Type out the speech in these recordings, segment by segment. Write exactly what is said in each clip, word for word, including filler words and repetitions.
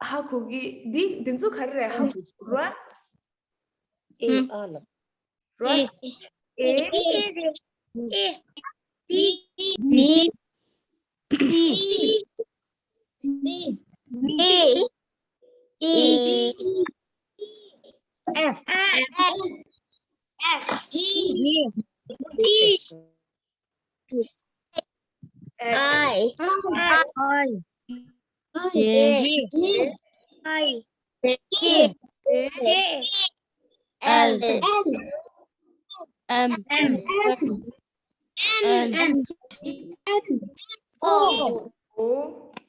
ཧ་གོ་གི། འདི་འདི་ཚོ་ག་རེ་རེད། ཧ་གོ་ར། ཨེ་ཨ་ལ། ར། ཨེ། ཨེ། ཨེ། བི། བི། བི། བི། ཨེ། ཨེ། ཨེཕ། ཨེཕ། ཇི། ཇི། ཨའི། ཨའི། ཇེ། ཇེ། ཨལ། ཨེམ། ཨེམ། ཨེན། ཨོ།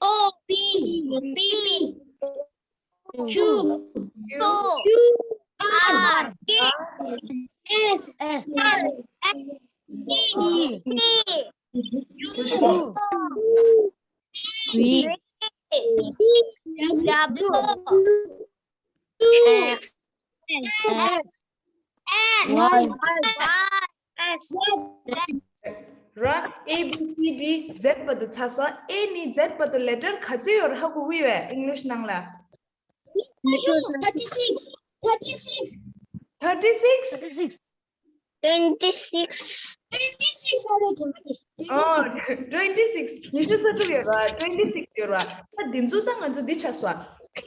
ཨོ། པི། པི། ཀྱུ། ཀྱུ། ཨར། ཨེས། ཨེལ། ཊི། ཊི། ཡུ། བི། ཌབ་ལུ། ཨེགས། ཨེགས། ཝའི། ཝའི། ཝའི། ཝའི། ར། ཨེ་བི་སི་ཌི་ཛེཌ་བར་དུ་ཚར་སོང་། ཨེ་ནི་ཛེཌ་བར་དུ་ལེ་ཊར་ག་ཚོད་ཡོད་རེད། ཧ་གོ་གི་ཡོད་པས། ཨིང་ལིཤ་ནང་ལ། Thirty six. Thirty six. Thirty six. Thirty six. Twenty six. Twenty six. Oh, twenty six. ཉི་ཤུ་རྩ་དྲུག་ཡོད་ར། Twenty six ཡོད་ར། ད་འདི་ཚོ་ད་ང་ཚོ་འདི་ཆགས་སོང་།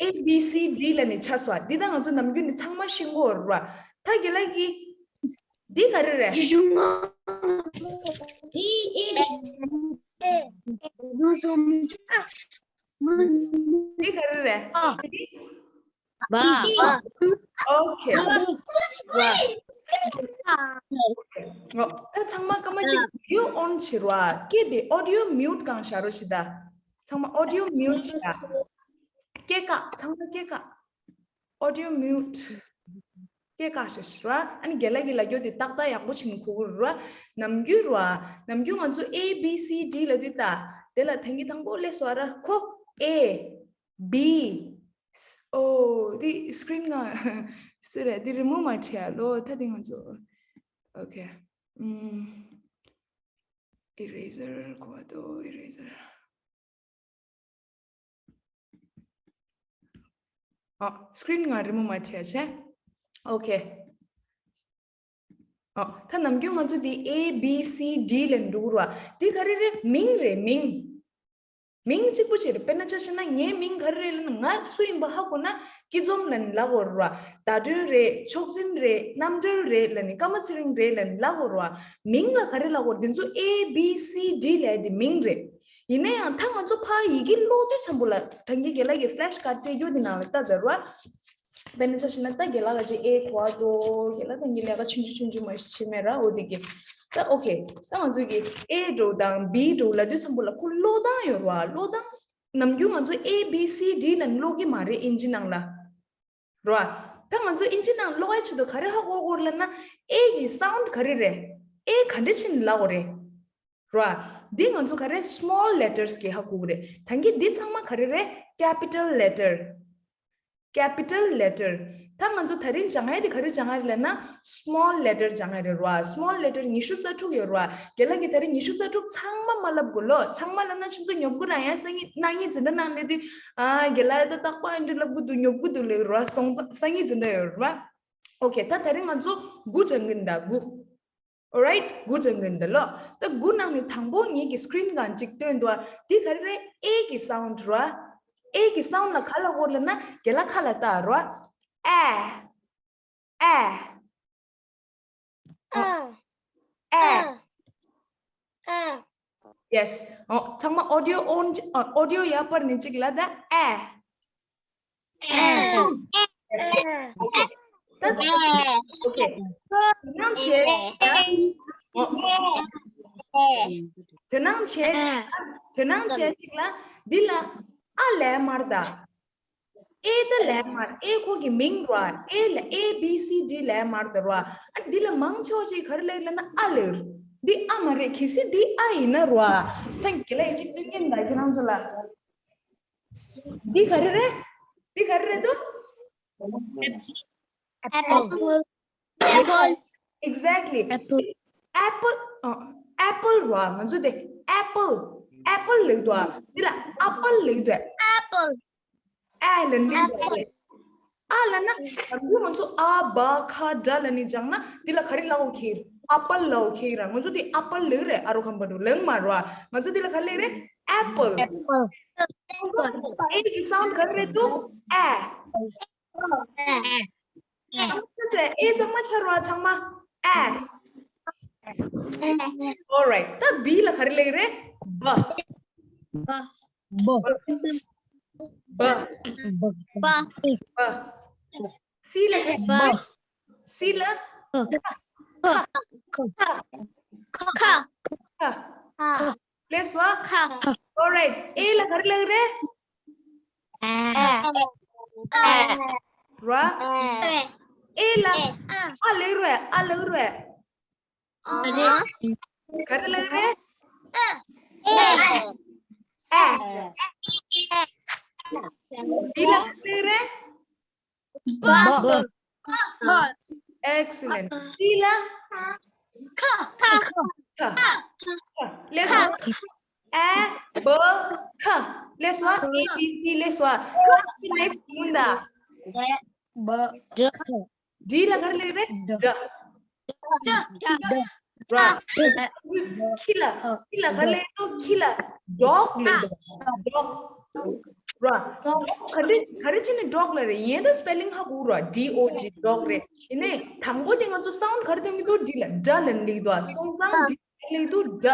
ཨེ་བི་སི་ཌི་ལབ་ནས་ཆགས་སོང་། འདི་ད་ང་ཚོ་ནམ་རྒྱུན་ནས་ཚང་མ་ཤེས་ཀྱི་ཡོད་ར། ད་རྒན་ལགས་ཀྱིས་འདི་ག་རེ་རེད། འདི་ཨེ་རེད། འདི་ག་རེ་རེད། ཨ། བ། ཨོ་ཁེ། བ། ཨོ་ཁེ། ད་ཚང་མ་སྐར་མ་གཅིག་བི་ཌི་ཡོ་ཨོན་བྱེད་རོགས། སྐད་དེ་ཨོ་ཌི་ཡོ་མིའུཊ་སྒང་བཞག་རོགས་བྱེད་ད། ཚང་མ་ཨོ་ཌི་ཡོ་མིའུཊ་བྱེད་ད། སྐད་བཀག་ཚང་མ་སྐད་བཀག་ཨོ་ཌི་ཡོ་མིའུཊ། སྐད་བཀག་བྱས་ར། ཨ་ནི་རྒན་ལགས་ཀྱི་ལབ་རྒྱུ་དེ་ཏག་ཏག་ཡག་པོ་བྱེད་གོ་གི་ར། ནམ་རྒྱུན་ར། ནམ་རྒྱུན་ང་ཚོ་ཨེ་བི་སི་ཌི་ལབ་དུས་ད། དེ་ལ་ཐེངས་གཅིག་དང་པོ་སླེབས་སོང་ར། ཁོ་ཨེ། བི། ཨོ། འདི་སི་ཀི་རིན་ནང་སུ་རེད། འདི་རི་མུབ་མ་བྱས་ལོ། ད་འདི་ང་ཚོ། ཨོ་ཁེ། ཨམ། ཨི་རེ་ཟར་གོ་བ་དོ། ཨི་རེ་ཟར། ཨོ། སི་ཀི་རིན་ནང་རི་མུབ་མ་བྱས་བྱས། ཨོ་ཁེ། ཨོ། ད་ནམ་རྒྱུན་ང་ཚོ་འདི་ཨེ་བི་སི་ཌི་ལབ་འགྲོ་གི་ར། འདི་ག་རེ་རེད། མིང་རེད། མིང་། མིང་གཅིག་པོ་ཅིག་རེད། དཔེར་ན་ཆ་བཞག་ན་ངའི་མིང་ག་རེ་རེད་ལབ་ན། ང་སུ་ཡིན་པ་ཧ་གོ་ན་སྐྱིད་འཛོམས་ལབ་ནས་ལབ་དགོས་རེད་བ། བརྡ་སྤྲོད་རེད། ཕྱོགས་འཛིན་རེད། རྣམ་གྲོལ་རེད་ལབ་ནས། ཀརྨ་ཚེ་རིང་རེད་ལབ་ནས་ལབ་དགོས་རེད་བ། མིང་ལ་ག་རེ་ལབ་དགོས་རེད། འདི་ཚོ་ཨེ་བི་སི་ཌི་ལབ་ཡ་དེ་མིང་རེད། ཡིན་ན་ཡང་ད་ང་ཚོ་ཕར་ཡི་གེ་ཀློག་དུས་ཙམ་པོ་ལ། ད་གིན་རྒན་ལགས་ཀྱིས་ཕི་ལེ་ཤི་ཀར་སྤྲད་རྒྱུ་དེ་ནང་ལ་ལྟ་དང་ར། དཔེར་ན་ཆ་བཞག་ན་ད་རྒན་ལགས་ཀྱིས་ཨེ་གོ་བ་དོ། རྒན་ལགས་ད་གིན་ལས་ཀ་ཆུང་ཆུང་ཆུང་ཆུང་མ་ཞིག་བྱེད་མེད་ར། འོ་དེ་གི། ད་ཨོ་ཁེ། ད་ང་ཚོ་གི་ཨེ་འདྲ་བོ་དང་བི་འདྲ་བོ་ལབ་དུས་ཙམ་པོ་ལ་ཁོ་ཀློག་སྟངས་ཡོད་ར། ཀློག་སྟངས་ནམ་རྒྱུན་ང་ཚོ་ཨེ་བི་སི་ཌི་ལབ་ནས་ཀློག་གི་མ་རེད། ཨིན་ཇི་ནང་ལ། ར། ད་ང་ཚོ་ཨིན་ཇི་ནང་ཀློག་ཡ་ཆེད་དུ་ག་རེ་ཧ་གོ་དགོས་རེད་ལབ་ན། ཨེ་གི་སའུན་ཌི་ག་རེ་རེད། ཨེ་ག་འདྲ་བྱས་ནས་ལབ་དགོས་རེད། ར། འདི་ང་ཚོ་ག་རེ། སི་མོལ་ལེ་ཊར་སི་གི་ཧ་གོ་གི་རེད། ད་གིན་འདི་ཚང་མ་ག་རེ་རེད། ཀེ་པི་ཊལ་ལེ་ཊར། ཀེ་པི་ཊལ་ལེ་ཊར། ད་ང་ཚོ་ད་རིང་སྦྱང་ཡ་དེ་ག་རེ་སྦྱང་ཡ་རེད་ལབ་ན། སི་མོལ་ལེ་ཊར་སྦྱང་ཡ་རེད་ར། སི་མོལ་ལེ་ཊར་ཉི་ཤུ་རྩ་དྲུག་ཡོད་ར། རྒན་ལགས་ཀྱིས་ད་རིང་ཉི་ཤུ་རྩ་དྲུག་ཚང་མ་མ་ལབ་དགོས་ལོ། ཚང་མ་ལབ་ན་ཁྱེད་ཚོ་ཉོབ་གི་ར། ཡང་སང་ཉིན་གནངས་ཉིན་འཛིན་གྲྭ་ནང་སླེབས་དུས། ཨ། རྒན་ལགས་ད་རྟག་པར་ཨེ་འདྲ་ལབ་གི་འདུག་ཉོབ་གི་འདུག་ལབ་ར། སང་སང་ཉིན་འཛིན་གྲྭ་ཡོད་ར། ཨོ་ཁེ། ད་ད་རིང་ང་ཚོ་དགུ་སྦྱང་གི་ཡིན་ད། དགུ། Alright། དགུ་སྦྱང་གི་ཡིན་ད་ལོ། ད་དགུ་ནང་ནས་དང་པོ་ངེད་ཀྱི་སི་ཀི་རིན་སྒང་གཅིག་སྟོན་འདུག་ཨ། འདི་ག་རེ་རེད། ཨེ་གི་སའུན་ཌི་ར། ཨེ་གི་སའུན་ཌི་ལ་ག་ལབ་དགོས་ལབ་ན། རྒན་ལགས་ཁ་ལ་ལྟ་ར། ཨེ། ཨེ། ཨ། ཨེ། ཨ། ཨ། ཡེ་སི། ཨོ། ཚང་མ་ཨོ་ཌི་ཡོ་ཨོན། ཨོ་ཌི་ཡོ་ཡར་སྤར་ནས་གཅིག་ལབ་དང་། ཨེ། ཨེ། ཨོ་ཁེ། ད་ཨོ་ཁེ། དོ་སྣང་བྱེད། ཨོ། དོ་སྣང་བྱེད། དོ་སྣང་བྱེད་གཅིག་ལ། འདི་ལ་ཨ་ལབ་མ་རེད་ད། ཨེ་ད་ལབ་མ་རེད། ཨེ་ཁོ་གི་མིང་ར། ཨེ་ལ་ཨེ་བི་སི་ཌི་ལབ་མ་རེད་ད་ར། ཨ་འདི་ལ་མང་ཆེ་བ་ཅིག་ག་རེ་ལབ་ལབ་ན་ཨ་ལབ། འདི་ཨ་མ་རེད། གལ་སྲིད་འདི་ཨ་ཡིན་ན་ར། ཐེངས་རྒན་ལགས་ཡིན་གཅིག་སྟོན་གྱིན་ད་ཁྱེད་རང་ཚོ་ལ། འདི་ག་རེ་རེད། འདི་ག་རེ་རེད་འདུག Apple. Apple. Exactly. Apple. Apple. ཨ། ཨེ་པལ་ར། ང་ཚོ་དེ་ཨེ་པལ། ཨེ་པལ་ལབ་འདུག་ཨ། འདི་ལ་ཨ་པལ་ལབ་འདུག Apple. ཨ་ལ་འདི་ཨ་ལ་ན་ཨ་ལ་ན་ང་ཚོ་ཨ་བ་ཁ་ད་ལ་ནི་སྦྱངས་ན་འདི་ལ་ག་རེ་ལབ་ཁེལ། ཨ་པལ་ལབ་ཁེལ་ར། ང་ཚོ་འདི་ཨ་པལ་ལབ་རེད། ཨ་རོ་ཁམ་པ་རུ་ལབ་མ་ར། ང་ཚོ་འདི་ལ་ག་རེ་ལབ་རེད། ཨེ་པལ། ཨེ་པལ། ཨེ་གི་སའུན་ཌི་ག་རེ་རེད་འདུག་ཨེ། ཨེ། ཨེ་གཙང་མ་ཆགས་ར་ཚང་མ། ཨེ། Alright. ད་བི་ལ་ག་རེ་ལབ་རེད། བ། བ། བ། བ། བ། སི་ལ་ག་རེ། བ། སི་ལ། ཁ། ཁ། ཁ། ཁ། ལགས་སོ། ཁ། Alright. ཨེ་ལ་ག་རེ་ལབ་རེད། ཨ། ཨ། ར། ཨ། ཨེ་ལ་ཨ་ལབ་རེད། ཨ་ལབ་རེད། ཨ། ག་རེ་ལབ་རེད། ཨ། ཨ། བི་ལ་ག་རེ་ལབ་རེད། བ། བ། Excellent. སི་ལ། ཁ། ཁ། ཁ། ལགས་སོ། ཨ། བ། ཁ། ལགས་སོ། ཨེ་བི་སི་ལགས་སོ། ཁ་ནེག་སི་ཡིན་ད། བ། ཌི། ཌི་ལ་ག་རེ་ལབ་རེད། ཌ། ཌ། ཌ། ར། ཁྱི་ལ། ཁྱི་ལ་ག་རེ་ལབ་འདུག་ཁྱི་ལ་ཌོག་ལབ་འདུག་ཌོག་ར། ཌོག་ག་རེ་ག་རེ་བྱས་ནས་ཌོག་ལབ་རེད། ཡིན་ད་སི་པེ་ལིང་ཧ་གོ་ར། ཌི་ཨོ་ཇི་ཌོག་རེད། ཡིན་ནའི་དང་པོ་དེ་ང་ཚོ་སའུན་ཌི་ག་རེ་ཐོན་གྱི་འདུག་ཌི་ལ་ཌ་ལབ་འདུག་སོང་ཙང་ཌི་ལབ་འདུག་ཌ།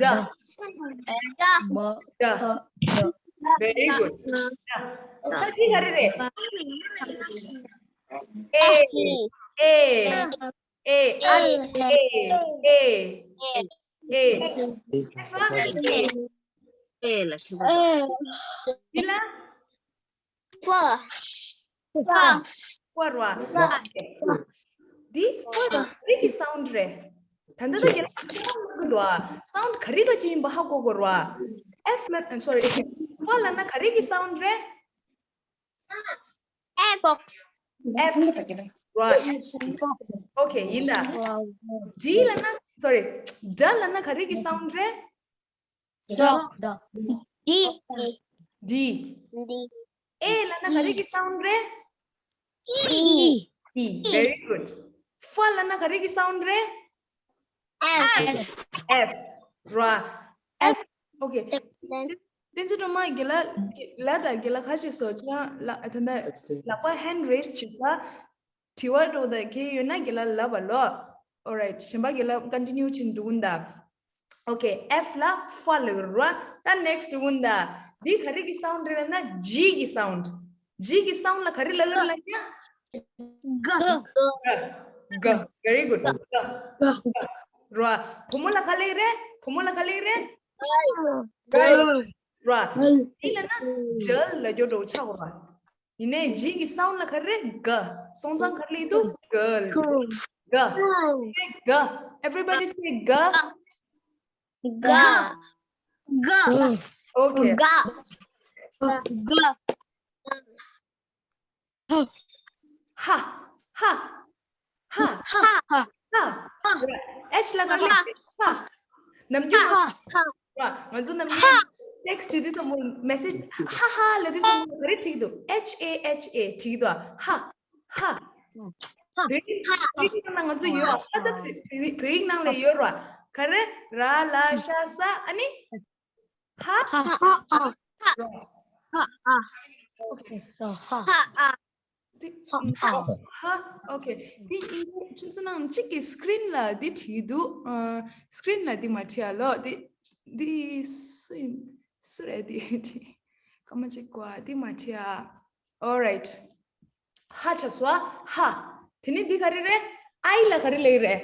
ཌ། ཌ། Very good. ཌ། ད་འདི་ག་རེ་རེད། ཨེ། ཨེ། ཨེ། ཨ། ཨེ། ཨེ། ཨེ། ཨེ། ཨེ་ལ་ཤུ་ག་འདི་ལ། ཧྥ། ཧྥ། ཧྥ་ར། འདི་ཧྥ་ར་རི་གི་སའུན་ཌི་རེད། ད་ལྟ་ད་རྒན་ལགས་ཀྱིས་སའུན་ཌི་ག་རེ་ཡིན་པ་ཧ་གོ་དགོས་ར། ཨེཕ་ལ། སོ་རི། ཧྥ་ལབ་ན་ག་རེ་གི་སའུན་ཌི་རེད། ཨེཕ། ཨེཕ། ར། ཨོ་ཁེ་ཡིན་ད། ཌི་ལབ་ན། སོ་རི། ཌ་ལབ་ན་ག་རེ་གི་སའུན་ཌི་རེད། ཌ། ཌ། ཌི། ཌི། ཌི། ཨེ་ལབ་ན་ག་རེ་གི་སའུན་ཌི་རེད། ཨི། ཨི། Very good. ཧྥ་ལབ་ན་ག་རེ་གི་སའུན་ཌི་རེད། ཨེཕ། ཨེཕ། ར། ཨེཕ། ཨོ་ཁེ། བསྟན་འཛིན་སྒྲོལ་མ་རྒན་ལགས་ལ་དང་རྒན་ལགས་ཁ་ཅིག་སོ་ཅང་ལ་ད་ལྟ་ལག་པ་ཧེན་རེ་ཛི་བྱེད་ས། དྲི་བ་འདྲ་བོ་དང་གལ་ཡོད་ན་རྒན་ལགས་ལབ་པ་ལོ། Alright. གཞན་པ་རྒན་ལགས་ཀོན་ཊི་ནིའུ་བྱེད་འགྲོ་གི་ཡིན་ད། ཨོ་ཁེ། ཨེཕ་ལ་ཧྥ་ལབ་ར། ད་ནེག་སི་ཊི་འགྲོ་གི་ཡིན་ད། འདི་ག་རེ་གི་སའུན་ཌི་རེད་ལབ་ན་ཇི་གི་སའུན་ཌི། ཇི་གི་སའུན་ཌི་ལ་ག་རེ་ལབ་ཀྱི་ཡོད་ལབ་ན། ག། ག། Very good. ག། ག། ར། བུ་མོ་ལ་ག་ལབ་རེད། བུ་མོ་ལ་ག་ལབ་རེད། ག། ར། འདི་ལབ་ན་ཇལ་ལབ་རྒྱུ་འདྲ་བོ་ཆགས་པ་ར། ཡིན་ནའི་ཇི་གི་སའུན་ཌི་ལ་ག་རེ་རེད། ག། སོང་ཙང་ག་རེ་ལབ་འདུག་གལ། ག། Say ག། Everybody say ག། ག། ག། ཨོ་ཁེ། ག། ག། ཧ། ཧ། ཧ། ཧ། ཧ། ཧ། ཧ། ཧ། ཨེཆ་ལ་ག་རེ་ལབ། ཧ། ནམ་རྒྱུན་ཧ། ཧ། ར། ང་ཚོ་ནམ་རྒྱུན་ཧ། ཊེག་སི་བྲིས་དུས་ཙམ་པོ། མེ་སེ་ཇི་ཧ་ཧ་ལབ་དུས་ཙམ་པོ་ག་རེ་བྲིས་འདུག་ཨེཆ་ཨེ་ཨེཆ་ཨེ་བྲིས་འདུག་ཧ། ཧ། ཧ། བོད་ཡིག་བོད་ཡིག་ནང་ང་ཚོ་ཡོད། ཧ་ད་བོད་བོད་ཡིག་བོད་ཡིག་ནང་ལ་ཡོད་ར། ག་རེ། ར་ལ་ཤ་ས། ཨ་ནི། ཧ། ཧ། ཧ། ཧ། ཨ། ཨོ་ཁེ། སོ་ཧ། ཧ། ཨ། འདི། ཧ། ཨ། ཧ། ཨོ་ཁེ། འདི་ཨིན་ཇི་ཁྱིམ་ཚང་ནང་གཅིག་གིས་སི་ཀི་རིན་ལ་འདི་བྲིས་འདུག་ཨ། སི་ཀི་རིན་ལ་འདི་མ་བྲིས་ཨ་ལོ། འདི་འདི་སུ་ཡིན། སུ་རེད་འདི་བྲིས། སྐར་མ་གཅིག་གོ་ཨ། འདི་མ་བྲིས་ཨ། Alright. ཧ་ཆ་སོ་ཨ། ཧ། དེ་ནས་འདི་ག་རེ་རེད། ཨའི་ལ་ག་རེ་ལབ་ཀྱི་རེད།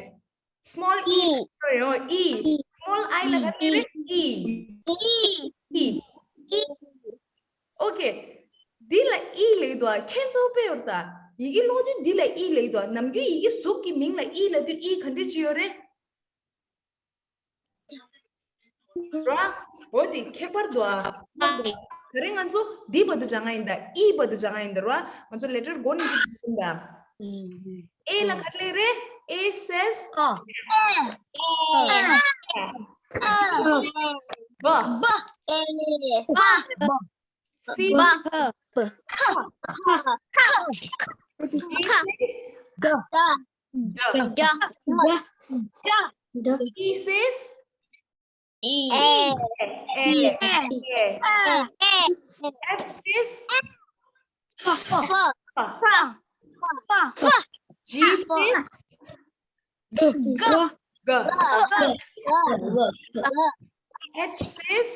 སི་མོལ་ཨི། ཨི། སོ་རི། ཨི། ཨི། སི་མོལ་ཨའི་ལ་ག་རེ་རེད། ཨི། ཨི། ཨི། ཨོ་ཁེ། འདི་ལ་ཨི་ལབ་ཀྱི་འདུག་ཨ། ཁྱེད་ཚོ་དཔེ་ཡོད་ད། ཡི་གེ་ཀློག་དུས་འདི་ལ་ཨི་ལབ་ཀྱི་འདུག་ཨ། ནམ་རྒྱུན་ཡི་གེ་གཟུགས་ཀྱི་མིང་ལ་ཨི་ལབ་དུས་ཨི་ག་འདྲ་ཅིག་ཡོད་རེད། ར། འོ་དེ་ཁྱད་པར་འདུག་ཨ། དེ་རིང་ང་ཚོ་འདི་བར་དུ་སྦྱང་ཡ་ཡིན་ད། ཨི་བར་དུ་སྦྱང་ཡ་ཡིན་ད་ར། ང་ཚོ་ལེ་ཊར་མགོ་ནས་ཅིག་ཡིན་ད། ཨེ་ལ་ག་རེ་རེད། ཨེ་སེས། ཨ། ཨ། བ། བ། ཨེ། བ། བ། C is, Ba. K. Ka. Ka. G says, D. D. E says, E. A. A. A. F says, F. G says, G. H says,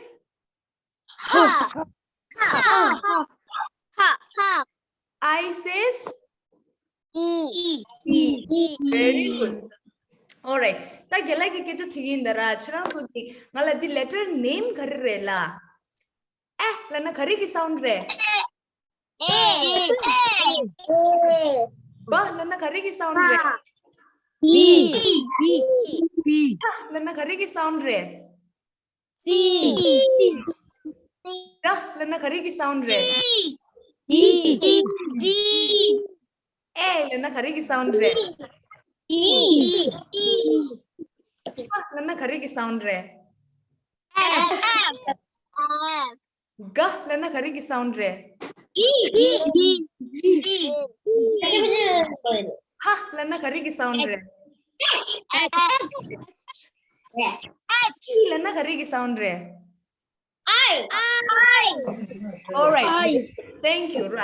I says, E. Very good. All right. ད་རྒན་ལགས་ཀྱིས་སྐད་ཆ་དྲིས་ཡིན་ད་ར། ཁྱེད་རང་ཚོ་གིས་ང་ལ་འདི་letter name ག་རེ་རེད་ལ། ཨེ་ལབ་ན་ག་རེ་གི་sound རེད། A. བ་ལབ་ན་ག་རེ་གི་sound རེད། B. ཁ་ལབ་ན་ག་རེ་གི་sound རེད། C. ད་ལབ་ན་ག་རེ་གི་sound རེད། D. D. ཨེ་ལབ་ན་ག་རེ་གི་sound རེད། E. ཧ་ལབ་ན་ག་རེ་གི་sound རེད། F. ག་ལབ་ན་ག་རེ་གི་sound རེད། E. ཧ་ལབ་ན་ག་རེ་གི་sound རེད། H. ཨི་ལབ་ན་ག་རེ་གི་sound རེད། I. I. All right. Thank you ར། ད་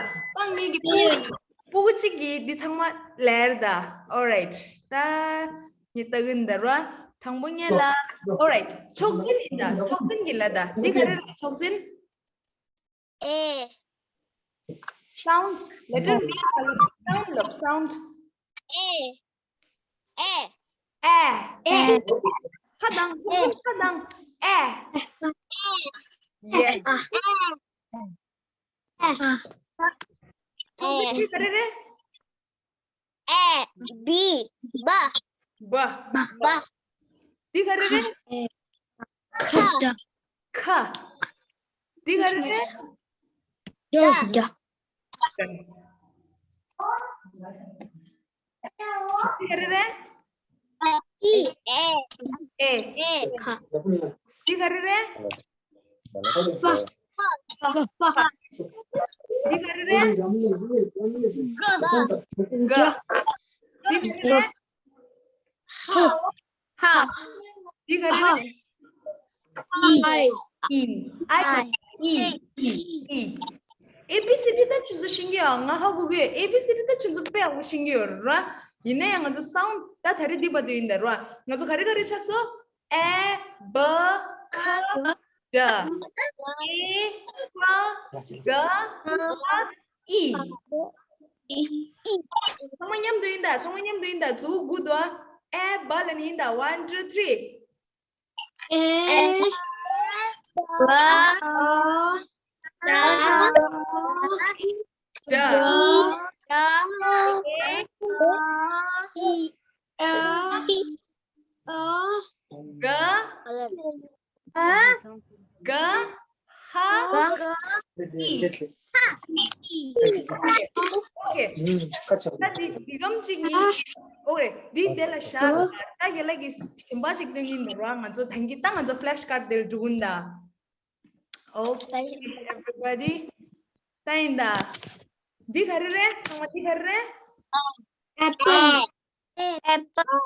ངེད་ཀྱི་སྤུ་སྤུ་གུ་གཅིག་གིས་འདི་ཚང་མ་ལེར་ད། All right. ད་ངས་ལྟ་གིན་ད་ར། དང་པོ་ངེད་ལ། All right. མཆོག་འཛིན་ཡིན་ད། མཆོག་འཛིན་གྱིས་ལ་ད། འདི་ག་རེ་རེད་མཆོག་འཛིན། A. Sound. Letter B. Sound ལབ་sound. A. A. ཨེ། ཨེ། ཁ་གདངས། ཁ་གདངས། ཨེ། Yes. མཆོག་འཛིན་འདི་ག་རེ་རེད། A. B. བ། བ། བ། འདི་ག་རེ་རེད། ཁ། ཁ། འདི་ག་རེ་རེད། ད། འདི་ག་རེ་རེད། ཨི། ཨེ། ཨེ། ཨེ། ཁ། འདི་ག་རེ་རེད། པ། པ། འདི་ག་རེ་རེད། ག། ག། ག། འདི་ག་རེ་རེད། ཧ། ཧ། འདི་ག་རེ་རེད། ཨའི། ཨི། ཨའི། ཨི། ཨི། ཨི། ཨེ་བི་སི་ཌི་ད་ཁྱོད་ཚོ་ཤེས་ཀྱི་ཡོད། ང་ཧ་གོ་གི་ཡོད། ཨེ་བི་སི་ཌི་ད་ཁྱོད་ཚོ་དཔེ་ཡག་པོ་ཤེས་ཀྱི་ཡོད་ར། ཡིན་ན་ཡང་ང་ཚོ་sound ད་ད་རེས་འདི་བར་དུ་ཡིན་ད་ར། ང་ཚོ་ག་རེ་ག་རེ་ཆགས་སོང་། ཨེ། བ། ཁ། ད། ཨེ། ཧ། ག། ཧ། ཨི། ཚང་མ་མཉམ་དུ་ཡིན་ད། ཚང་མ་མཉམ་དུ་ཡིན་ད། མཛུབ་གུ་དུ། ཨེ། བ་ལབ་ནི་ཡིན་ད། One, two, three. ཨེ། བ། ད། ད། ད། ཨེ། ག། ག། ཧ། ཨི། ཨོ་ཁེ། ད་འདི་འདི་གམ་ཅིག་ནི། ཨོ་ཁེ། འདི་དེ་ལ་བཞག་ད་རྒན་ལགས་ཀྱིས་གཞན་པ་ཅིག་སྟོན་གྱིན་འདུག་ར། ང་ཚོ་ད་གིན་ད་ང་ཚོ་flash card དེར་འགྲོ་གིན་ད། Okay, everybody. ད་ཡིན་ད། འདི་ག་རེ་རེད། ཚང་མ་འདི་ག་རེ་རེད། Apple. Apple.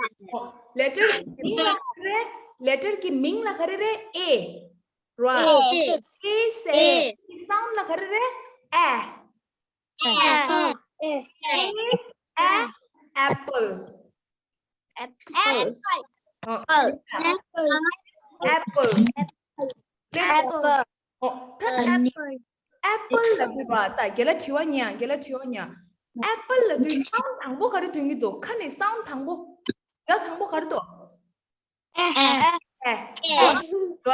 Letter གི་མིང་ལ་ག་རེ་རེད། Letter གི་མིང་ལ་ག་རེ་རེད། A. ར། A. A ཟེར། Sound ལ་ག་རེ་རེད། A. A. A. A. A. Apple. Apple. ཨོ། Apple. Apple. Apple. ཨོ། ད་apple ལབ་དུས་པ། ད་རྒན་ལགས་དྲི་བ་ཉན། རྒན་ལགས་དྲི་བ་ཉན། Apple ལབ་དུས་sound དང་པོ་ག་རེ་ཐོན་གྱི་འདུག་ཁ་ནས་sound དང་པོ། སྒྲ་དང་པོ་ག་རེ་འདུག་ཨེ། ཨེ། ཨེ། ད་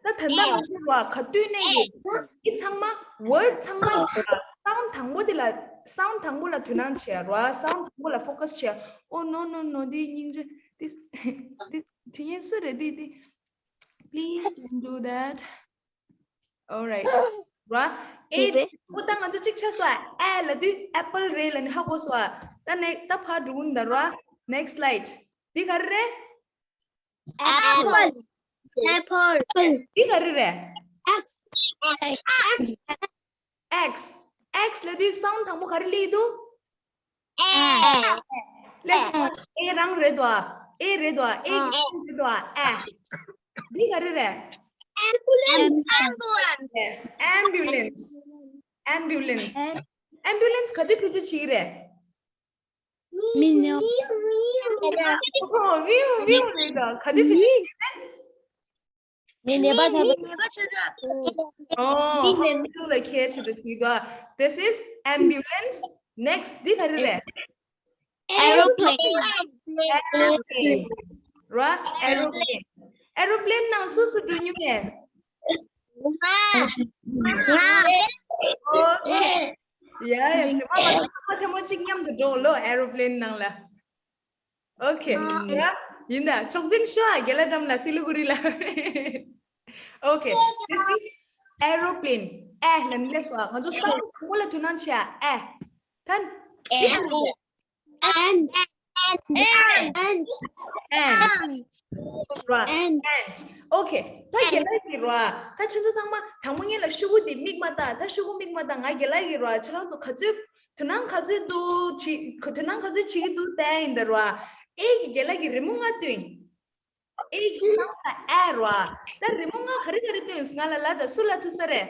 ད་ལྟ་ང་ཚོ་བ་ག་དུས་ནས་ཀྱི་འདི་ཚང་མ་word ཚང་མ་ལ་sound དང་པོ་དེ་ལ། sound དང་པོ་ལ་དོ་སྣང་བྱེད་ར། sound དང་པོ་ལ་focus བྱེད། Oh, no, no, no. འདི་སྙིང་རྗེ། འདི་འདི་དྲི་ཡན་སུ་རེད། འདི་འདི། Please don't do that. All right. ར། ཨེ། ཨོ་ད་ང་ཚོ་གཅིག་ཆགས་སོང་། ཨེ་ལབ་དུས་apple རེད་ལབ་ནས་ཧ་གོ་སོང་། ད་next ད་ཕར་འགྲོ་གི་ཡིན་ད་ར། Next slide. འདི་ག་རེ་རེད། Apple. Apple. འདི་ག་རེ་རེད། X X X ལ་དུས་སའུན་དང་པོ་ག་རེ་སླེབས་འདུག་ཨེ། ལེགས་སོ། ཨེ་རང་རེད་དོ། ཨེ་རེད་དོ། ཨེ་རེད་དོ། ཨེ། འདི་ག་རེ་རེད། Ambulance. Ambulance. Ambulance. Ambulance. Ambulance ག་དུས་ཕེབས་བསུ་བྱེད་ཀྱི་རེད། མི་ནི། ཨོ། མིའུ་མིའུ་རེད་དོ། ག་དུས་ཕེབས་བསུ་བྱེད་ཀྱི་རེད། ནད་པ་ཆགས་པ། ཨོ། ཧོ་སྤི་ཊལ་ལ་ཁྱེར་ཆེད་དུ་བྱེད་དོ། This is ambulance. Next འདི་ག་རེ་རེད། Aeroplane. Aeroplane. ར། Aeroplane. Aeroplane ནང་སུ་སུ་འགྲོ་མྱོང་ངས། ང་། ང་། ཨོ་ཁེ། ཡ་ཡ། དེ་མ་མ་ཐེངས་མ་ཐེངས་མ་གཅིག་མཉམ་དུ་འགྲོ་ལོ། Aeroplane ནང་ལ། Okay. ཡ། ཡིན་ད། མཆོག་འཛིན་ཤོ་ཨ་རྒན་ལགས་འགྲམ་ལ་སི་ལི་གུ་རི་ལ། Okay. This is aeroplane. ཨེ་ལ་ནི་ལེགས་སོ། ང་ཚོ་སའུན་དང་པོ་ལ་དོ་སྣང་བྱེད་ཨ། ཨེ། ད་འདི་ག་རེ་རེད། Ant. Ant. Ant. ར། Ant. Okay. ད་རྒན་ལགས་ཀྱིས་ར། ད་ཁྱེད་ཚོ་ཚང་མ་དང་པོ་ངེད་ལ་ཤོག་གུ་འདི་མིག་མ་བལྟ། ད་ཤོག་གུ་མིག་མ་བལྟ། ང་རྒན་ལགས་ཀྱིས་ར། ཁྱེད་རང་ཚོ་ག་ཚོད་དོ་སྣང་ག་ཚོད་འདུག་བྱེད། དོ་སྣང་ག་ཚོད་བྱེད་ཀྱི་འདུག་བལྟས་ཡིན་ད་ར། ཨེ་གི་རྒན་ལགས་ཀྱིས་རི་མོ་ལྔ་བཏོན། ཨེ་གི་ནང་ལ་ཨེ་ར། ད་རི་མོ་ལྔ་ག་རེ་ག་རེ་བཏོན་ང་ལ་ལབ་ད། སུ་ལབ་ཐུབ་ས་རེད།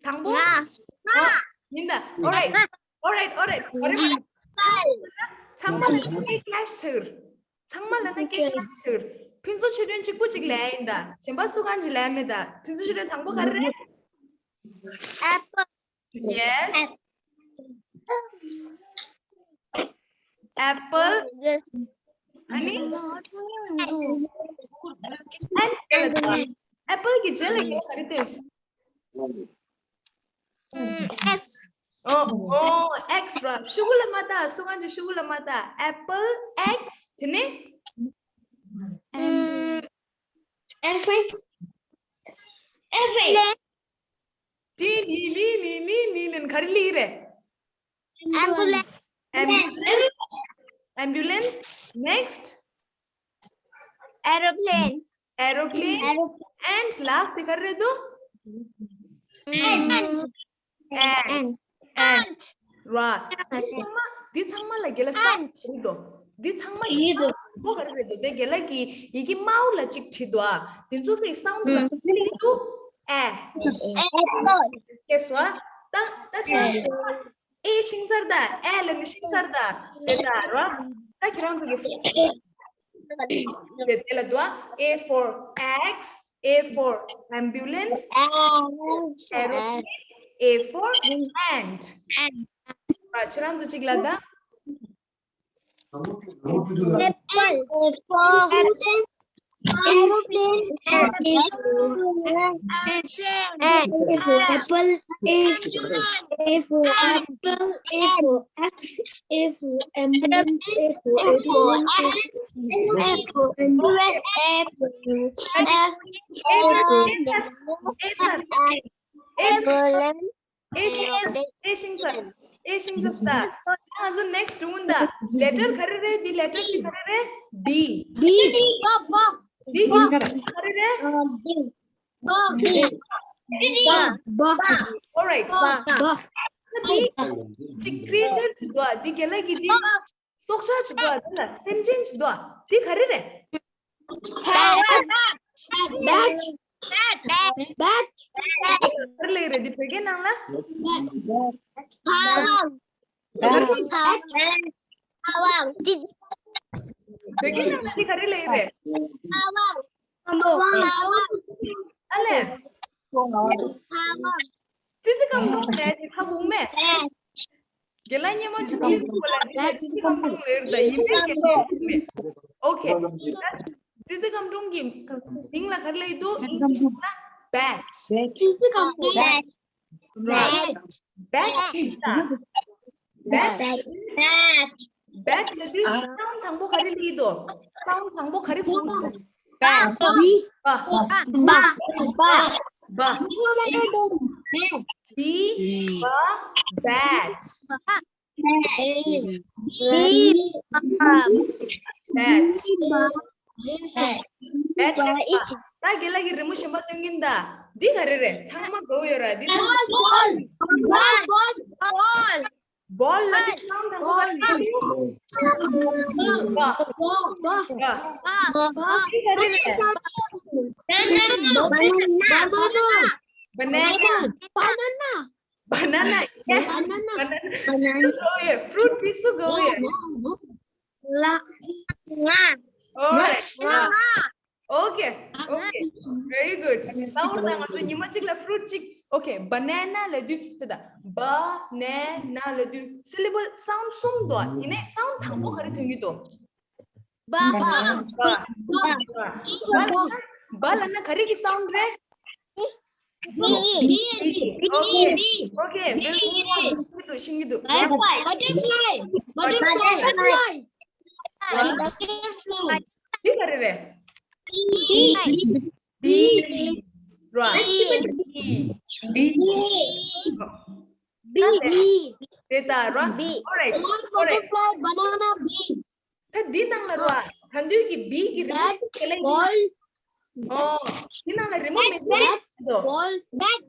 དང་པོ། ང་། ང་། ཡིན་ད། All right. All right, all right. All right. ཚང་མ་ལ་ཀེག་ལ་ཤར། ཚང་མ་ལ་ན་ཀེག་ལ་ཤར། ཕུན་ཚོགས་ཆོས་སྒྲོན་གཅིག་པུ་གཅིག་ལ་ཡིན་ད། གཞན་པ་སུ་གང་གཅིག་ལ་མེད་ད། ཕུན་ཚོགས་ཆོས་སྒྲོན་དང་པོ་ག་རེ་རེད། Apple. Yes. Apple. ཨ་ནི། Ant. Apple གི་རྗེས་ལ་ག་རེ་འདུག X. ཨོ་ཨོ། X ར། ཤོག་གུ་ལ་མ་བལྟ། སུ་གང་གཅིག་ཤོག་གུ་ལ་མ་བལྟ། Apple, X. དེ་ནས། Apple. དེ་ནི་ནི་ནི་ནི་ནི་ནི་ག་རེ་ལི་རེད། Ambulance. Ambulance. Ambulance. Next. Aeroplane. Aeroplane. Aeroplane. And last དེ་ག་རེ་རེད་འདུག Ant. Ant. Ant. ར། འདི་ཚང་མ་འདི་ཚང་མ་ལ་རྒན་ལགས་སའུན་རེད་དོ། འདི་ཚང་མ་ཡིན་དོ། ག་རེ་རེད་དོ། དེ་རྒན་ལགས་ཀྱིས་ཡི་གེ་དམར་པོ་ལ་གཅིག་བྲིས་འདུག་ཨ། དེ་ཚོ་གི་སའུན་ག་རེ་འདུག་ཨེ། ཨེ་པལ། ལེགས་སོ། ད་ད་ཆ་ཨེ་ཤིང་ཚར་ད། ཨེ་ལ་ནི་ཤིང་ཚར་ད། དེ་ད་ར། ད་ཁྱེད་རང་ཚོ་གི་དེ་དེ་ལ་འདུག A for axe, A for ambulance, aeroplane, A for ant. ཨ། ཁྱེད་རང་ཚོ་གཅིག་ལ་ད། Apple. Aeroplane. Aeroplane. Apple. A. A for apple. A for axe. A for ambulance. A for aeroplane. A for ambulance. A for ambulance. Apple. ཨེ་ཤིང་ཚ། ཨེ་ཤིང་ཚ། ཨེ་ཤིང་ཚ། ད་ང་ཚོ་next འོང་ད། Letter ག་རེ་རེད། འདི་letter འདི་ག་རེ་རེད། B. B. འདི་ག་རེ་རེད། B. All right. འདི་ཅིག་creature ཅིག་འདུག་འདི་རྒན་ལགས་ཀྱིས་འདི། སྲོག་ཆགས་ཅིག་འདུག་ཨ། དེ་ལ་སེམས་ཅན་ཅིག་འདུག་ཨ། དེ་ག་རེ་རེད། Bat. Bat. Bat. ག་རེ་ལབ་རེད། འདི་བོད་སྐད་ནང་ལ། Bat. Bat. བོད་སྐད་ནང་ལ་འདི་ག་རེ་ལབ་རེད། ཨ་ལས། ཙི་ཙི་སྐམ་འགྲོ་ལས་ཀྱི་ཁ་བུང་མེད། རྒན་ལགས་སྙན་མོ་ཅིག་ཅིག་ཐུག་པ་ལ་འདི་ལ་ཙི་ཙི་སྐམ་འགྲོ་ལས་རེད་ད། ཡིན་པའི་རྒན་ལགས་མེད། Okay. ཙི་ཙི་སྐམ་འགྲོ་གི་མིང་ལ་ག་རེ་ལབ་འདུག English ལ་bat. ཙི་ཙི་སྐམ་འགྲོ། Bat. Bat. Bat. Bat. Bat. Bat ལ་དུས་སའུན་དང་པོ་ག་རེ་ལབ་འདུག་སའུན་དང་པོ་ག་རེ་གོ་འདུག Bat. Bat. Bat. Bat. Bat. Bat. Bat. Bat. Bat. Bat. ད་རྒན་ལགས་ཀྱིས་རི་མོ་གཞན་པ་སྟོན་གྱིན་གདའ། འདི་ག་རེ་རེད། ཚང་མ་གོ་ཡོད་ར། འདི་ད་ball, ball, ball, ball. Ball ལབ་དུས་སའུན་དང་པོ་ག་རེ་རེད། འདི་ག་རེ་རེད། Banana. Banana. Banana. Banana. Yes. Banana. Banana. Fruit འདི་སུ་གོ་ཡོད། ང་། ང་། All right. ང་། Okay, okay. Very good. ད་འོ་ན་ང་ཚོ་ཉི་མ་གཅིག་ལ་fruit གཅིག Okay, banana ལབ་དུས་དེ་ད་banana ལབ་དུས་syllable sound གསུམ་འདུག་ཡིན་ནའི་sound དང་པོ་ག་རེ་ཐོན་གྱི་འདུག Ba. Ba. Ba. Ba ལབ་ན་ག་རེ་གི་sound རེད། B. B. Okay, very good. ཤེས་ཀྱི་འདུག་ཤེས་ཀྱི་འདུག Butterfly. Butterfly. Butterfly. འདི་ག་རེ་རེད། Bee. Bee. Right. Bee. Bee. Bee. Bee. རེད་ད་ར། Bee. All right. All right. Butterfly, banana, bee. ད་འདི་ནང་ལ་ར། ད་འདུས་ཀྱི་bee གི་རི་མོ་ཅིག་ག་ལེ་ཡིན། Bat, ball. འོ། འདི་ནང་ལ་རི་མོ་མེད་ཀྱི་རེད་དོ། Bat, ball. Bat.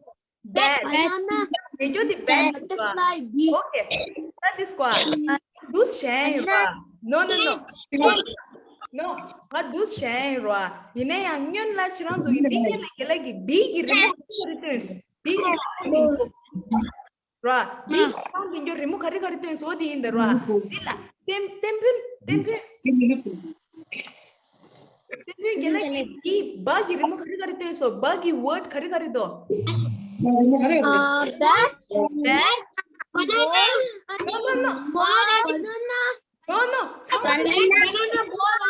Bat. Bat. Banana. མེད་ཀྱོ་དེ་bat རེད་པ། Butterfly, bee. Okay. ད་འདི་སྐོར། འདུས་བྱས་ཡིན་པ། No, no, no. No. ང་འདུས་བྱས་ཡིན་ར། ཡིན་ན་ཡང་སྔོན་ལ་ཁྱེད་རང་ཚོ་གི་མིག་སྔན་ལ་རྒན་ལགས་ཀྱིས་bee གི་རི་མོ་ག་རེ་སྟོན། Bee གི་རི་མོ་སྟོན་འདུག་ར། འདི་སོང་དེ་འགྱོ་རི་མོ་ག་རེ་ག་རེ་སྟོན་སོ་དེ་ཡིན་ད་ར། འདི་ལ་ཏེམ་ཏེམ་ཕུན་ཏེམ་ཕུན། ཏེམ་ཕུན་རྒན་ལགས་ཀྱིས་འདི་bee གི་རི་མོ་ག་རེ་ག་རེ་སྟོན་སོ། Bee གི་word ག་རེ་ག་རེ་འདུག Uh, bat. Bat. Banana. No, no, no. Ball. Banana. No, no. Banana. Banana ball.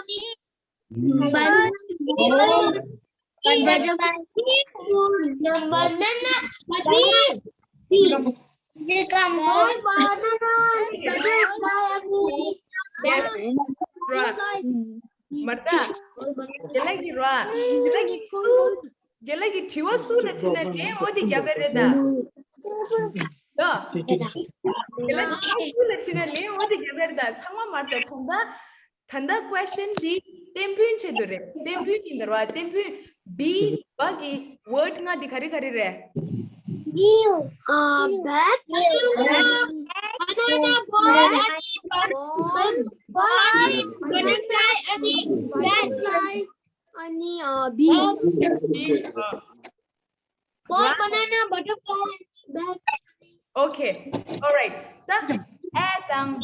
Banana. Banana. Banana. Banana. Yes. Right. མ་ད། རྒན་ལགས་ཀྱིས་ར། རྒན་ལགས་ཀྱིས་སུ། རྒན་ལགས་ཀྱིས་དྲི་བ་སུ་ལ་དྲིས་ན་ལན་འོ་དེ་རྒྱབ་པ་རེད་ད། ལོ། རྒན་ལགས་ཀྱིས་སུ་ལ་དྲིས་ན་ལན་འོ་དེ་རྒྱབ་པ་རེད་ད། ཚང་མ་མར་ད་ད་ལྟ། ད་ལྟ་question འདི་ཏེམ་ཕུན་ཆེད་དུ་རེད། ཏེམ་ཕུན་ཡིན་ད་ར། ཏེམ་ཕུན་bee གི་word ལྔ་འདི་ག་རེ་ག་རེ་རེད། Bee. Uh, bat. Bat. Banana ball. Ball. Ball. Butterfly. Butterfly. Ani, uh, bee. Bee. Ball, banana, butterfly, bat. Okay. All right. ད་ཨེ་དང་བ་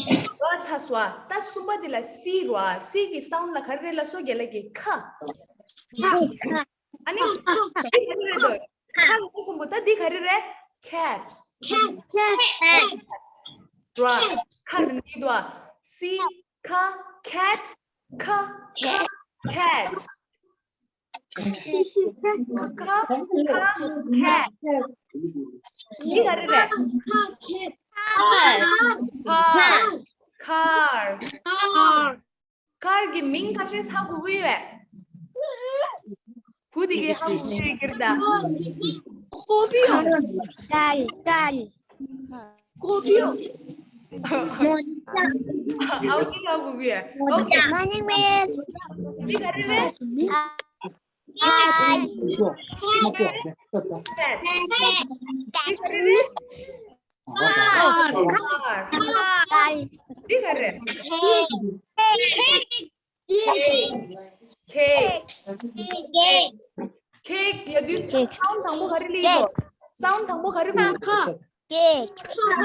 ཚ་སོ། ད་གསུམ་པ་འདི་ལ་སི་ར། སི་གི་sound ལ་ག་རེ་རེད་ལབ་སོ་རྒན་ལགས་ཀྱིས་ཁ། ཁ། ཨ་ནི་འདི་ག་རེ་རེད་དོ། ཁ་ལ་གསུམ་པོ་ད་འདི་ག་རེ་རེད། Cat. Cat. Cat. Cat. ར། ཁ་ལ་འདི་དོ། སི་ཁ་cat. ཁ་ཁ་cat. ཁ་ཁ་cat. འདི་ག་རེ་རེད། Car. Car. Car. Car གི་མིང་ཁ་ཤས་ཧ་གོ་གི་ཡོད། བུ་དེ་གིས་ཧ་གོ་གི་ཡོད་ཀྱི་རེད་ད། Scorpio. Car, car. Scorpio. ཨའོ་ཀི་ཧ་གོ་གི་ཡོད། Okay. Morning, Miss. འདི་ག་རེ་རེད། Hi. འདི་ག་རེ་རེད། Car. Car. འདི་ག་རེ། Cake. Cake. Cake ལབ་དུས་sound དང་པོ་ག་རེ་སླེབས་འདུག sound དང་པོ་ག་རེ་སླེབས་འདུག Cake. ད་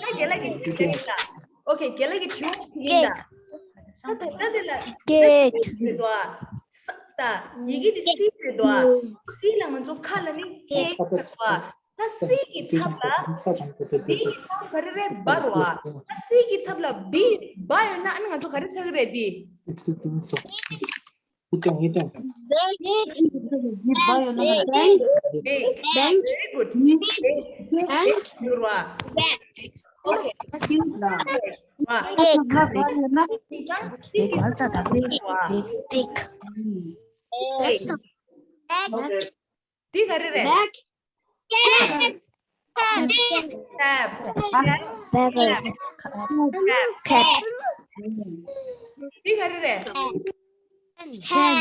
རྒན་ལགས་ཀྱིས་དྲི་བ་ཞིག་ཡིན་ད། Okay, རྒན་ལགས་ཀྱིས་དྲི་བ་ཞིག་ཡིན་ད། ད་ད་ད་དེ་ལ་Cake. རེད་དོ། ད་ཡི་གེ་དེ་སི་རེད་དོ། སི་ལ་ང་ཚོ་ཁ་ལ་ནི་ཁེག་ཟེར་བ། ད་སི་གི་ཚབ་ལ་བི་གི་སའུན་ག་རེ་རེད། བ་རེད་བ། ད་སི་གི་ཚབ་ལ་བི་བ་ཡོད་ན་ཨ་ནི་ང་ཚོ་ག་རེ་ཆགས་ཀྱི་རེད་དེ། Big. Big. Big. Very good. Big. Big. ཡོད་རེད་བ། Okay. བ། Big. འདི་ག་རེ་རེད། Bag. Bag. Cap. Cap. Cap. འདི་ག་རེ་རེད། Pen.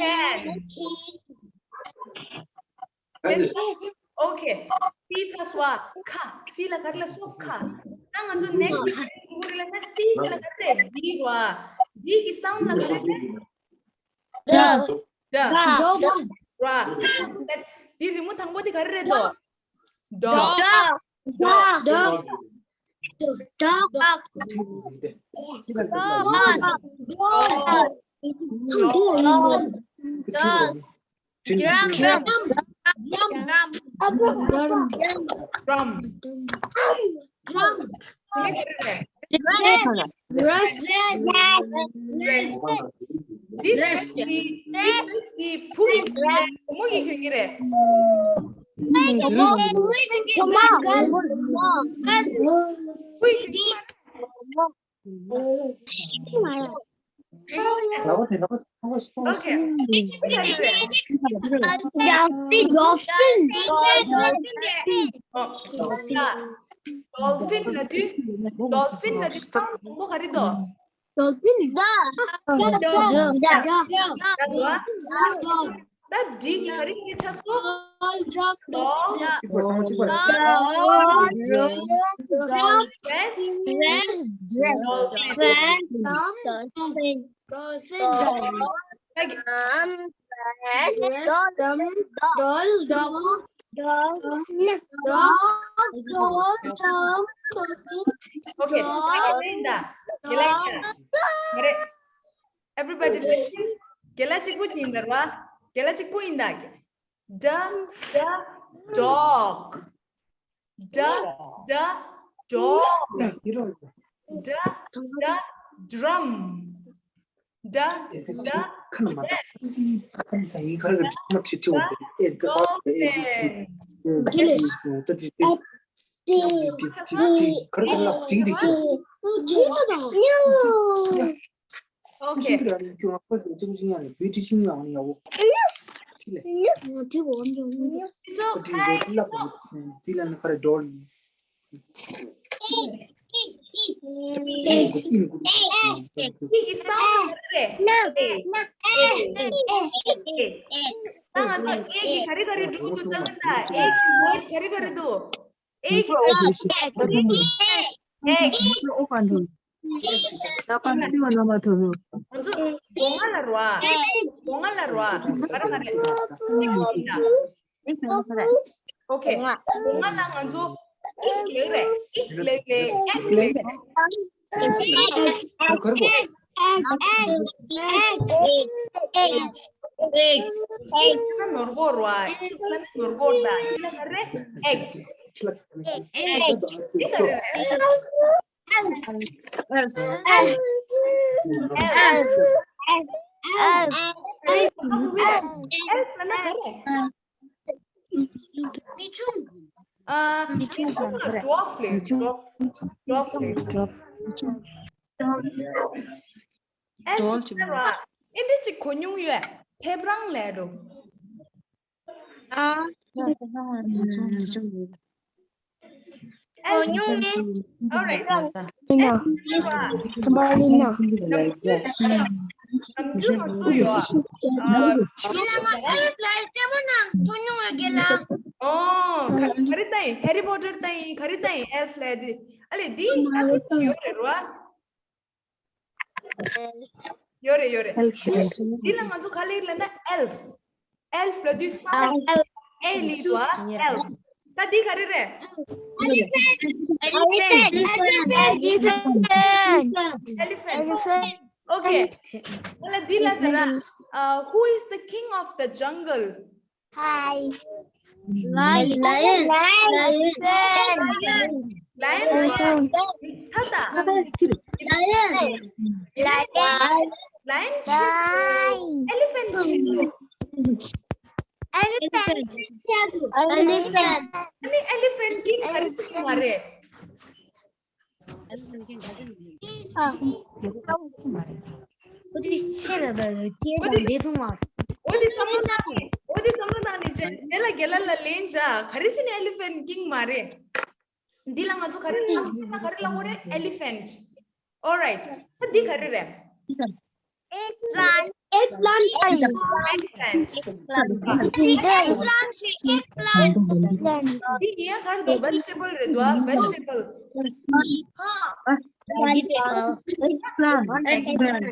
can. Let's go. Okay. C ཚར་སོང་ཨ། ཁ། C ལ་ག་རེ་ལབ་སོང་། ཁ། ད་ང་ཚོ་next ག་རེ་འགྲོ་གི་རེད་ལབ་ན། C ལ་ག་རེ་རེད། D རེད་བ། D གི་sound ལ་ག་རེ་རེད། D. D. Dog. འདིའི་རི་མོ་དང་པོ་དེ་ག་རེ་རེད་དོ། Dog. Dog. Dog. Dog. Dog. Drum. Drum. Drum. Drum. Drum. Dress. Dress. Dress. Dress. Dress. Dress. Dress. Okay. Dolphin. Dolphin. Dolphin ལབ་དུས། Dolphin ལབ་དུས་ད་དང་པོ་ག་རེ་འདུག Dolphin. ད་འདི་གི་ག་རེ་ཞིག་ཆགས་སོང་། Doll. Doll. Dress. Dress. Dolphin. Dolphin. Dolphin. Dress. Doll. Doll. Doll. Doll. Doll. Doll. Dolphin. Okay. Everybody listen. རྒན་ལགས་གཅིག་པུ་ཡིན་ད་ར། རྒན་ལགས་གཅིག་པུ་ཡིན་ད། D, D, dog. D, D, dog. D, D, drum. D, D, dress. Dolphin. Okay. Egg. ང་ཚོ་སྒོ་ང་ལ་རོ། སྒོ་ང་ལ་རོ། ག་རེ་ག་རེ། གཅིག་ཡིན་ད། Okay. སྒོ་ང་ལ་ང་ཚོ་ཨིག་ལེགས་རེད། ཨིག་ལེགས་རེད། ཨེག་ལེགས་རེད། ཨིག་ལ་ནོར་གོ་རོ། ཨིག་ལ་ནོར་གོ་ད། ཨིག་ལ་ག་རེ། ཨེག་ཨེག་ཨེག Dwarf ལས། Dwarf ལས། Dwarf. ཨེ་འདྲ་ཅིག་གོ་མྱོང་ཡོད། ཐེབས་རང་ལབ་འགྲོ། ཨ། ཨོ་ཉུང་ངེ། All right. ཡིན་ནོ། ཐུམ་པ་ཡིན་ནོ། ནམ་རྒྱུན་ང་ཚོ་ཡོད། ཡིན་ལ་ང་ཨེ་ལ་ལྟད་མོ་ནང་ཐོན་མྱོང་ཡོད་གི་ལ། ཨོ། ག་ག་རེ་ལྟ་ཡིན། ཧེ་རི་ཕོ་ཊར་ལྟ་ཡིན། ག་རེ་ལྟ་ཡིན། ཨེལ་ཕ་ལབ་དེ། ཨ་ལེ་འདི་ཨ་ལེ་ཡོད་རེད་རོ། ཡོད་རེད་ཡོད་རེད། འདི་ལ་ང་ཚོ་ག་ལེར་ལབ་ན་ཨེལ་ཕ། ཨེལ་ཕ་ལབ་དུས་སམ་ཨེལ་ཕ། ཨེ་ལ་ཡོད་རོ། ཨེལ་ཕ། ད་འདི་ག་རེ་རེད། ཨེ་ལི་ཕེན་ཊི། ཨོ་ཁེ། ང་ལ་འདི་ལ་ད་ར། Who is the king of the jungle? Hi. Lion. Lion. Lion. ད་ད། Lion. Lion. Elephant. Elephant. Elephant. ཨ་ནི་elephant king ག་རེ་བྱེད་ཀྱི་མ་རེད། ཁོ་དེ་ཤེས་ར་བ་ལ་སྐྱེས་དང་འདས་སོང་བ། འོ་དེ་བསམ་བློ་བཏང་ནས། འོ་དེ་བསམ་བློ་བཏང་ནས་དེ་ལ་རྒན་ལགས་ལ་ལན་བྱ། ག་རེ་བྱས་ནས་elephant king མ་རེད། འདི་ལ་ང་ཚོ་ག་རེ་ལབ་ག་རེ་ལབ་དགོས་རེད། Elephant. All right. ད་འདི་ག་རེ་རེད། Eggplant. Eggplant. Eggplant. Eggplant. Eggplant. འདི་ཡིན་ཡང་ག་རེ་འདུག vegetable རེད་འདུག vegetable. Vegetable. Eggplant. Eggplant.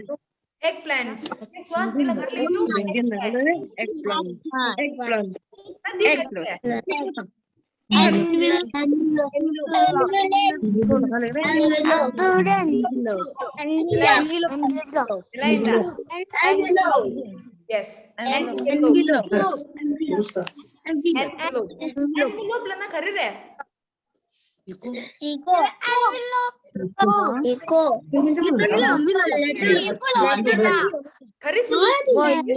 Eggplant. Next one. འདི་ལ་ག་རེ་ལབ་འདུག eggplant. Eggplant. Eggplant. ད་འདི་ག་རེ་རེད། Envelope. Envelope. ལ་ཡིན་ད། Yes. Envelope. Envelope. Envelope ལབ་ན་ག་རེ་རེད། Envelope. Envelope. ག་རེ་བྱེད་དགོས།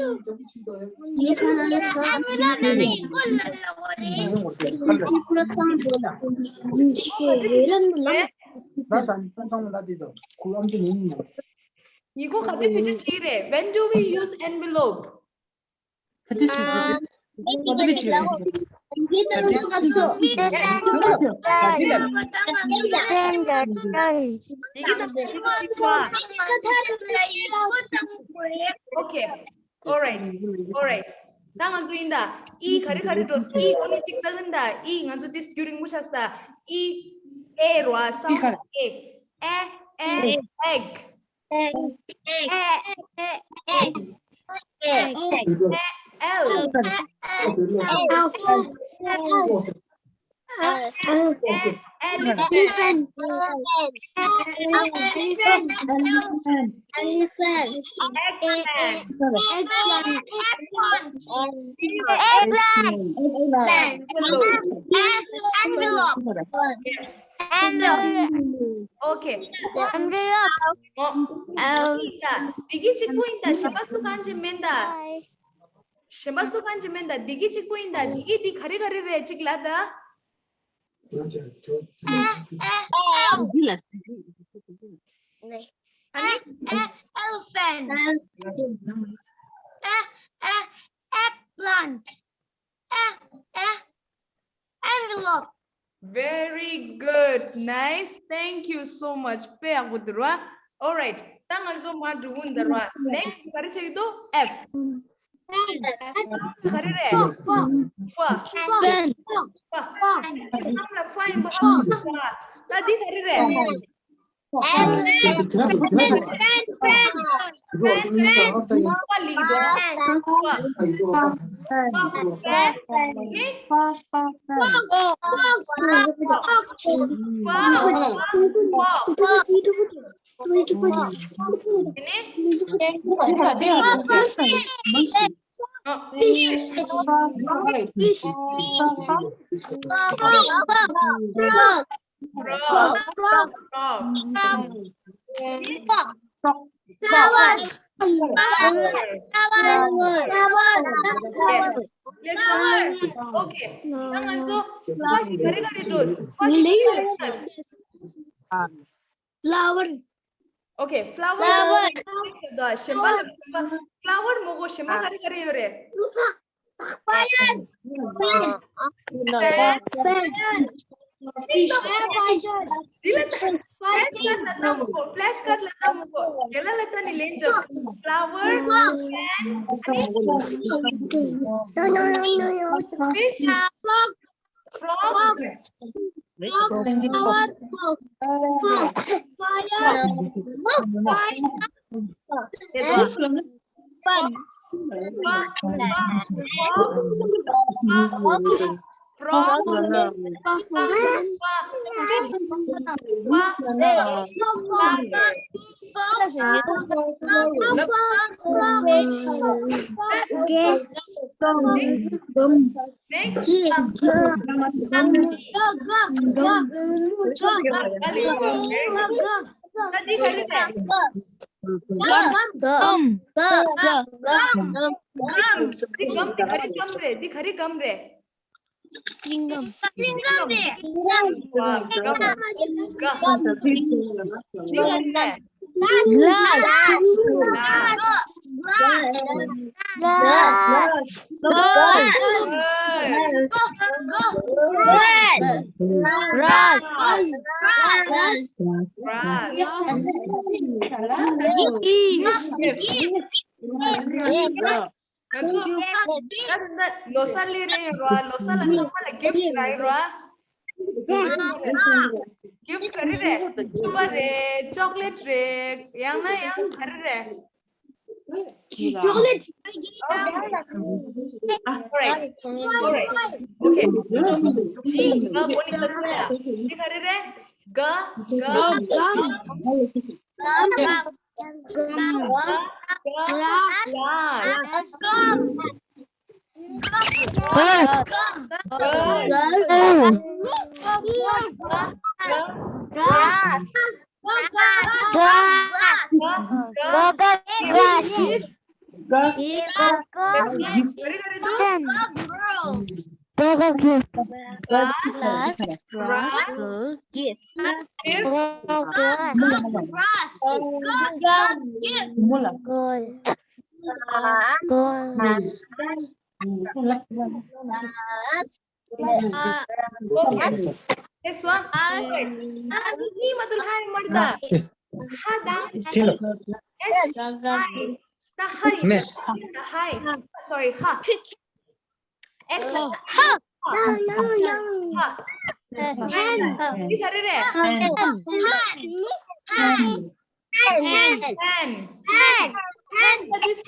ཡིག་མགོ་ག་དུས་བེད་སྤྱོད་བྱེད་ཀྱི་རེད། When do we use envelope? ཡིག་གི་ནང་ག་རེ་བྱེད་ཀྱི་རེད། Okay. All right. All right. ད་ང་ཚོ་ཡིན་ད། ཨི་ག་རེ་ག་རེ་འགྲོ། ཨི་ཨོ་ནི་གཅིག་ལྟ་གིན་ད། ཨི་ང་ཚོ་ཏིས་རྒྱུ་རིང་མོ་ཆགས་ད། ཨི་ཨེ་རོ་ཨ་སམ་ཨེ། ཨེ་ཨེ་egg. Egg. Egg. L. L. Elephant. Elephant. Elephant. Eggplant. Eggplant. Envelope. Envelope. Yes. Envelope. Okay. Envelope. འདི་གི་གཅིག་པུ་ཡིན་ད། གཞན་པ་སུ་གང་ཅི་མིན་ད། གཞན་པ་སུ་གང་ཅི་མིན་ད། འདི་གི་གཅིག་པུ་ཡིན་ད། འདི་གི་འདི་ག་རེ་ག་རེ་རེད་གཅིག་ལ་ད། ཨ་ནི། Elephant. Eggplant. Envelope. Very good. Nice. Thank you so much. དཔེ་ཡག་པོ་འདུག་ར། All right. ད་ང་ཚོ་མར་འགྲོ་གི་འདུག་ར། Next ག་རེ་བྱེད་ཀྱི་འདུག F. ག་རེ་རེད། ཧྥ། ཧྥ། ཧྥ། ཧྥ། ཧྥ་ཡིན་པ། ཧྥ། ད་འདི་ག་རེ་རེད། Frog. Frog. Frog. Frog. Flower. Flower. Yes. Yes, flower. Okay. ད་ང་ཚོ་ཧྥ་གི་ག་རེ་ག་རེ་འགྲོ། ཧྥ་གི་ག་རེ་ག་རེ་འགྲོ། Flower. Okay, flower. Flower. གཞན་པ་ལ་གཞན་པ། Flower མོ་གོ་གཞན་པ་ག་རེ་ག་རེ་ཡོད་རེད། Fire. Fan. འདི་ལ་ད་flash card ལ་ལྟ་མོ་གོ། flash card ལ་ལྟ་མོ་གོ། རྒན་ལགས་ལ་ལྟ་ནི་ལན་ཅོ། Flower, fan, fish, frog, fire, fire. Next. Gum. Gum. Gum. འདི་ག་རེ་ག་རེ་ག་རེ་ག་རེ་ག་རེ་ག་རེ་ག་རེ། Chewing gum. Chewing gum རེད། འདི་ག་རེ་ག་རེ་ག་རེ་རེད། Chewing gum. Chewing gum རེད། Gum. Gum. འདི་ག་རེ་རེད། Glass. Glass. Glass. Glass. Glass. Glass. ང་ཚོ་ད་ལོ་གསར་སླེབས་རན་ཡོད་ར། ལོ་གསར་ལ་ཚང་མ་ལ་gift་རག་ཡོད་ར། gift་ག་རེ་རེད། ཕྱུ་པ་རེད། chocolate་རེད། ཡང་ན་ཡང་ག་རེ་རེད། Chocolate. Alright. Alright. Okay. འདི་ག་རེ་རེད། ག་ག Gum. Glass. Glass. Glass. Glass. Glass. Glass. Glass. Glass. Glass. Glass. Glass. Glass. Glass. Glass. Okay. Next one. Hi. Hi. Hi. Hi. Sorry. Ha. Action. Ha. Ha. Ha. Hand. འདི་ག་རེ་རེད། Hand. Hand. Hand. Hand. Hand. Hand. Hand. Hand. Hand.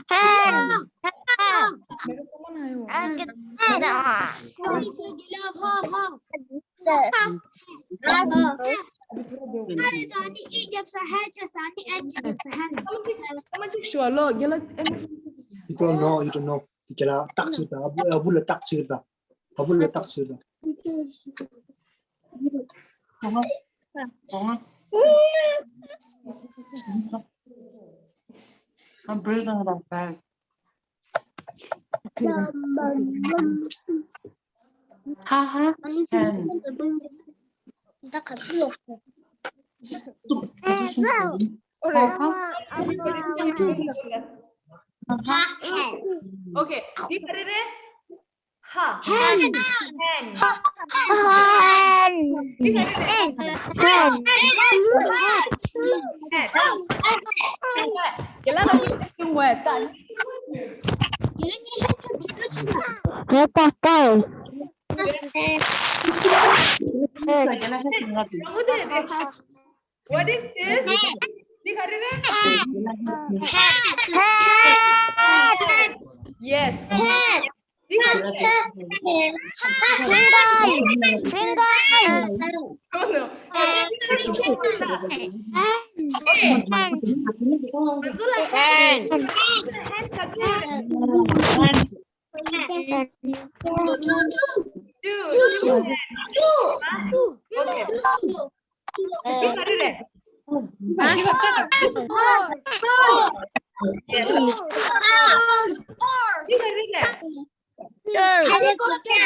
Hand. Hand. You don't know, you don't know. རྒན་ལགས་རྟགས་གཅིག་དང་། ཨ་བུ་ཨ་བུ་ལ་རྟགས་གཅིག་དང་། ཨ་བུ་ལ་རྟགས་གཅིག་དང་། I'm breathing like that. Ha ha. Hand. Okay. འདི་ག་རེ་རེད། Ha. Hand. Hand. Hand. འདི་ག་རེ་རེད། Hand. Hand. རྒན་ལགས་ལ་ཅིག་གསུང་བས་ད། རེད་ད་ད། What is this? འདི་ག་རེ་རེད། Yes. འདི་ག་རེ་རེད། No, no. ང་ཚོ་ལ་hand, hand ག་ཚོད་རེད། Two, two hands. Okay. འདི་ག་རེ་རེད། འདི་ག་རེ་རེད། Helicopter.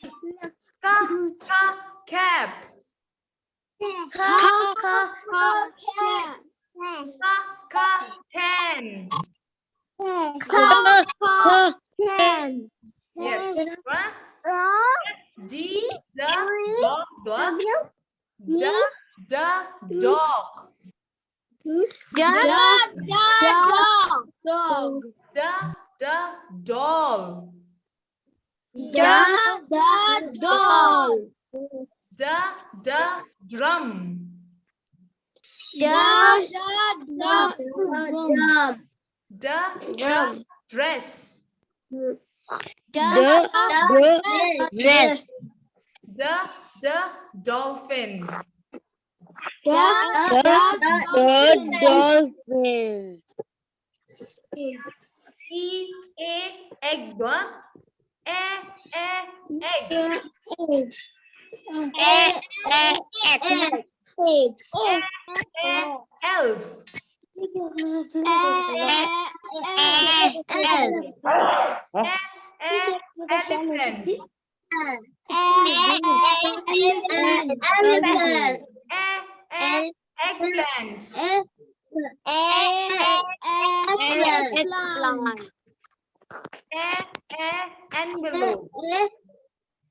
K, K, cap. K, K, K, cap. K, K, can. K, K, can. Yes. One. D, D, dog, dog. D, D, dog. D, D, dog. D, D, doll. D, D, doll. D, D, drum. D, D, drum. D, D, dress. D, D, dress. D, D, dolphin. D, D, dolphin. E, A, egg. E, A, egg. E, A, egg. E, A, elf. E, A, elf. E, A, elephant. E, A, elephant. E, A, eggplant. E, A, eggplant. E, A, envelope.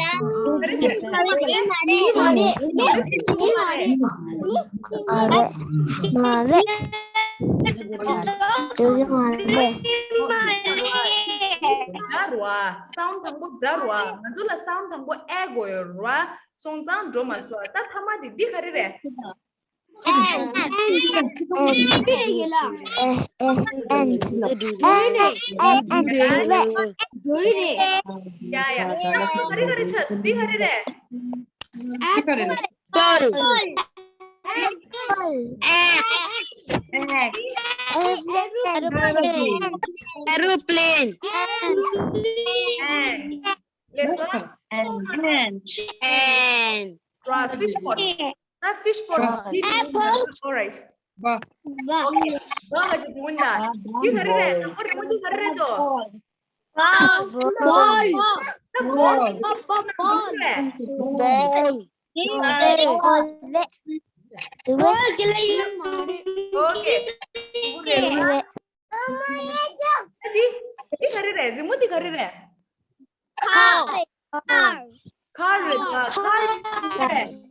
རེད། ག་རེ་བྱས། མ་རེད། མ་རེད། མ་རེད། དེ་གི་མ་རེད། སྒྲ་རེད་བ། སའུན་དང་པོ་སྒྲ་རེད་བ། ང་ཚོ་ལ་སའུན་དང་པོ་ཨེ་དགོས་ཡོད་རེད་བ། སོང་ཙང་འགྲོ་མ་སོང་། ད་མཐའ་མ་དེ་འདི་ག་རེ་རེད། ཨེན། ཨེན། ཨེན། ཨེན། ཨེན། ཨེན། ཡ་ཡ། ང་ཚོ་ག་རེ་ག་རེ་ཆགས། འདི་ག་རེ་རེད། ཨེ་པལ། ཨེ་པལ། ཨེ་པལ། ཨེ་རོ་པི་ལེན། ཨེན། ལེགས་སོ། ཨེན། ཨེན། ཨེན། ཕིཤ་བྷོལ། ད་ཕིཤ་བྷོལ། ཨེ་པལ། All right. བ། བ། ཨོ་ཁེ། བ་ག་ཅིག་འདུག་ན། འདི་ག་རེ་རེད། དང་པོ་རི་མོ་འདི་ག་རེ་རེད་དོ། བ། བོལ། ད་བོལ། བོལ། བོལ། བོལ། ཨོ་ཁེ། འདི་ག་རེ་རེད། འདི་འདི་ག་རེ་རེད། རི་མོ་འདི་ག་རེ་རེད། ཁ། ཁ་རེད་ད། ཁ་རེད་ད།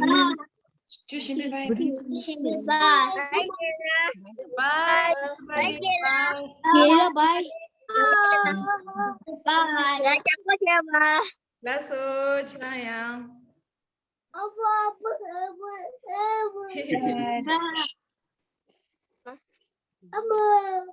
Bye. Good evening. Good evening. Bye. Bye. Bye. Bye. Bye. Bye. Bye. Bye. Bye. Bye.